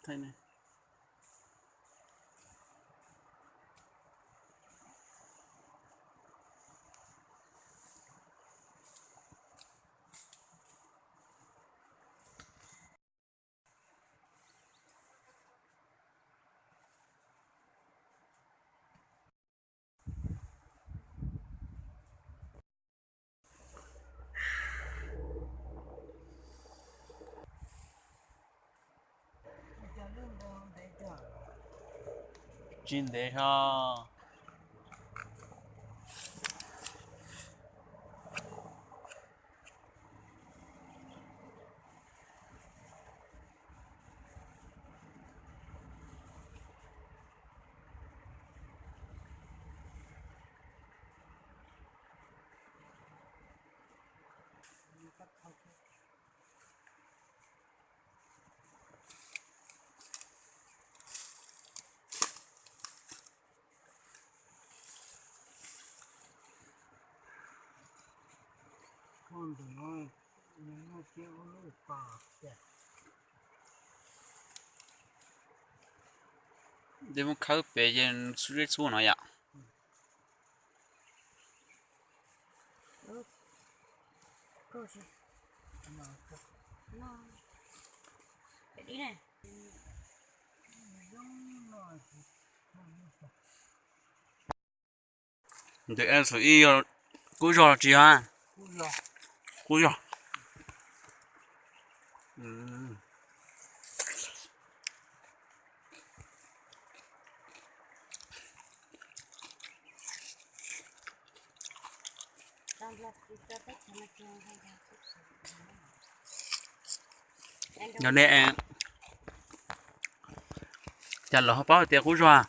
thaij ne. Tsis ntev ho. Ntawm no, ntawm no ces ua lub pas tias. Dej muab khawb pem ces xub zeb xub no yom. Ntawm N xom ib yog kub zog tsis yog? Kub zog. Yog ne, cas lawv ho paub hais tias kub zog los?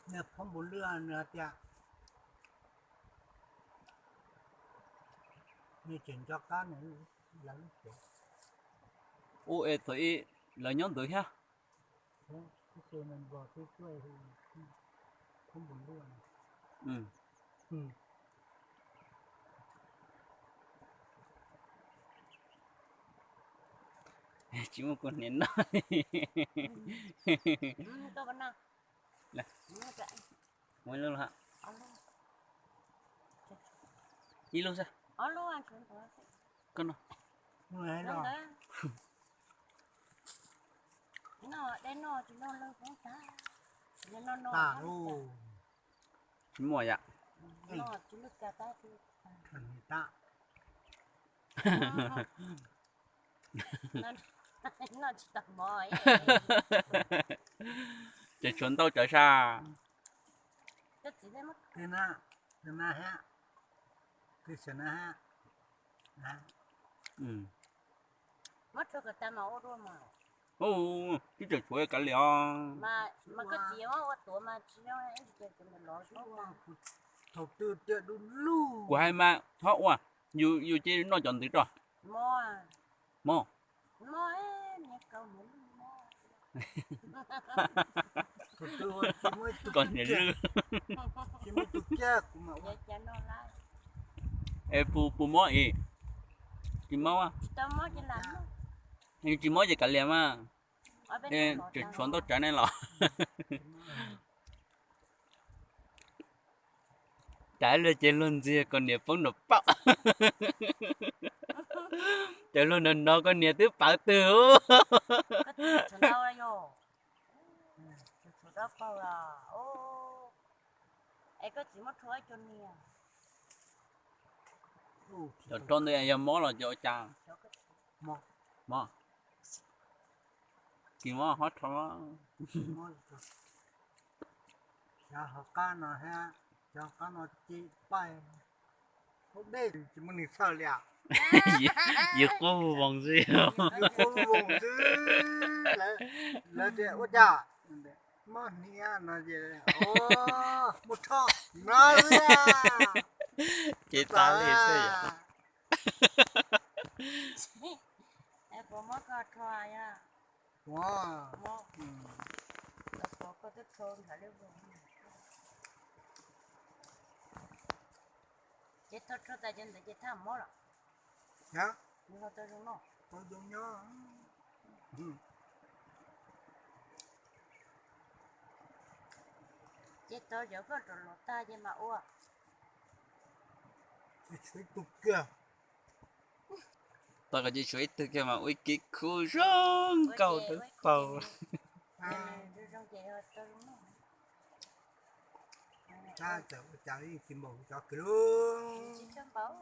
Niag phob npus lwj nws hais tias nws tseem nco qab nws lawv lub tsev. Ub, es thaum ub lawv nyob ntawd thiab. Tsis muaj kuv niam noj. Muaj ib lub, ib lub xwb. Koj noj. Tsis muaj yom. Ces tshuav ntau cov sab. Twb tseem tshuav kav liam os. Kuv hais mas txhob ua, yus cia noj cov ntawd rau. Mog. Koj niam lwj. Es puas mob es? Tsis mob. Yus tsis mob ces kav liam mas. Tseem tshuav ntau tsav ne los. Cas luag ces luag ntxias koj niam poob nraum paum. Ces luag no no koj niam twb pawv twg. Cov roj ntawd yog mob los cov ua cas? Mob. Tsis mob, hob rho. Cov hauv qab no thiab, cov hauv qab no ces pais, hauv dej tsis muaj neeg txhawj li. Yus qub voos xwb. Yus qub voos xwb. Lawv tias ua cas mob hniav no ces muaj rho no xwb. Ces tas li xwb. Ua, ces tau rho tas cov ntawd ces thaj mob los, tau zoo nyob. Ces tau cov koj rau los tag ces mas ua. Tau koj ces tshuav ib tug kiag mas ua ib kib khub zoo nkauj dawb paug. Tsis tau npaum cov kiag lub, tsis tau npaum.